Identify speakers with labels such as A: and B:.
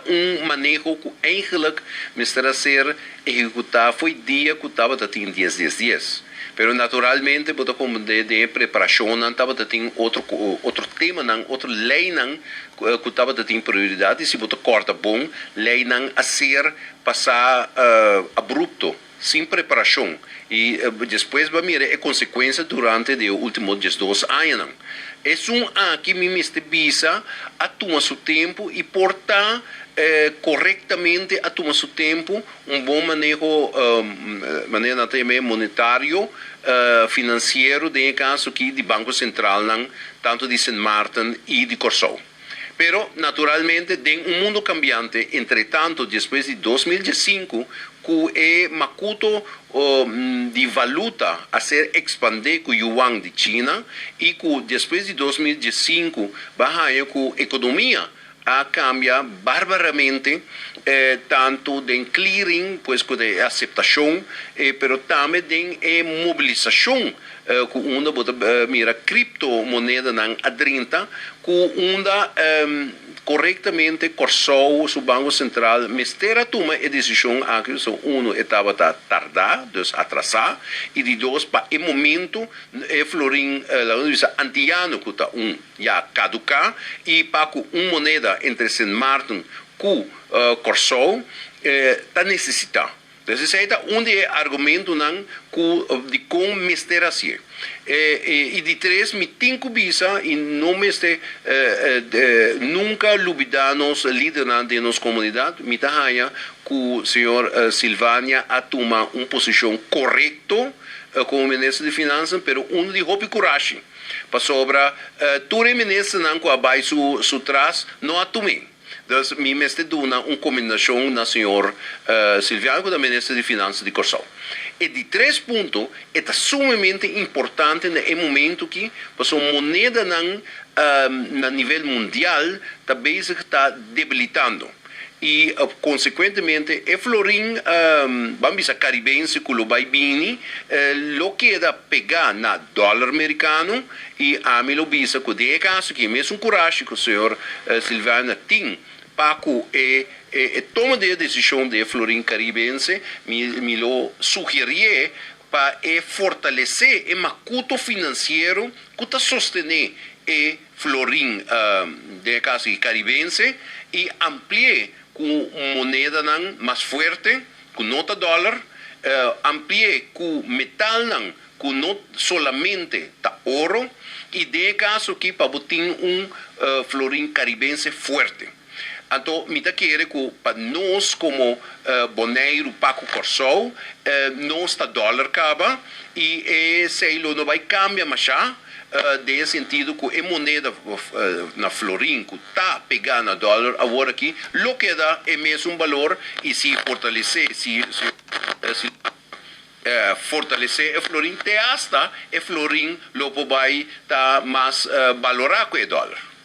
A: Un maneho ku eigenlijk mester a ser ehekutá for di dia ku tabatin 10-10-10. Pero naturalmente bo ta komprondé, den preparashonnan tabatin otro temanan, otro leinan ku tabatin prioridat, i si bo ta kòrda bon, leinan a ser pasá abrupto, sin preparashon. I despues bo a mira e konsekuensia durante e último 12 añanan. Esun aki, mi mester bisa, a tuma su tempu i por ta korektamente a tuma su tempu, un bon maneho, manera tambe monetario, finansiero, den kaso aki di Banko Sentral, tantu di Sint Maarten i di Kòrsou. Pero, naturalmente, den un mundu kambiante, entretantu, despues di 2005, ku e makutu di valuta a ser ekspandé ku yuan di China i ku despues di 2005, b'a haña ku ekonomia a kambia barbaramente, tantu den clearing, pues ku e aseptashon, pero tambe den e mobilisashon, ku unda bo ta mira kriptomonedanan a drenta, ku unda korektamente Kòrsou su Banko Sentral mester a tuma e desishon aki. So uno, e tabata tardá, dus atrasá, i di dos, pa e momento e florin antiano ku ta un ya kaduká i pa ku un moneda entre Sint Maarten ku Kòrsou ta nesesitá. Entonses, esei ta un di e argumentonan ku di kon mester hasié. I di tres, mi tin ku bisa i no mester nunka lubidá nos lidernan di nos komunidat. Mi ta haña ku señor Silvania a tuma un posishon korekto komo minister di Finansa, pero un di hopi kurashi. Pasobra tur e ministernan ku a bai su tras no a tum'é. Dus mi mester duna un komendashon na señor Silvania, ku ta minister di Finansa di Kòrsou. E di tres punto ta sumamente importante na e momento ku pasobra monedanan na nivel mundial ta bezig ta debilitando. I konsekuentemente e florin, ban bisa, karibense ku lo bai bini, lo keda pegá na dòler merikano. I ami lo bisa ku den kaso ku mesun kurashi ku señor Silvania tin pa ku e toma di desishon di florin karibense, mi lo sugerí pa e fortalesé e makutu finansiero ku ta sostené e florin den kaso karibense i ampli'é ku monedanan mas fuerte, ku no ta dòler, ampli'é ku metalnan ku no solamente ta oro, i den kaso ku pa tin un florin karibense fuerte. Anto, mi ta kere ku pa nos komo Boneiru pa ku Kòrsou, nos ta dòler kaba i esei no bai kambia mas den sentido ku e moneda na florin ku ta pegá na dòler awor aki lo keda e mesun balor. I si fortalesé, si fortalesé e florin, te hasta e florin lo bai ta mas balorá ku e dòler.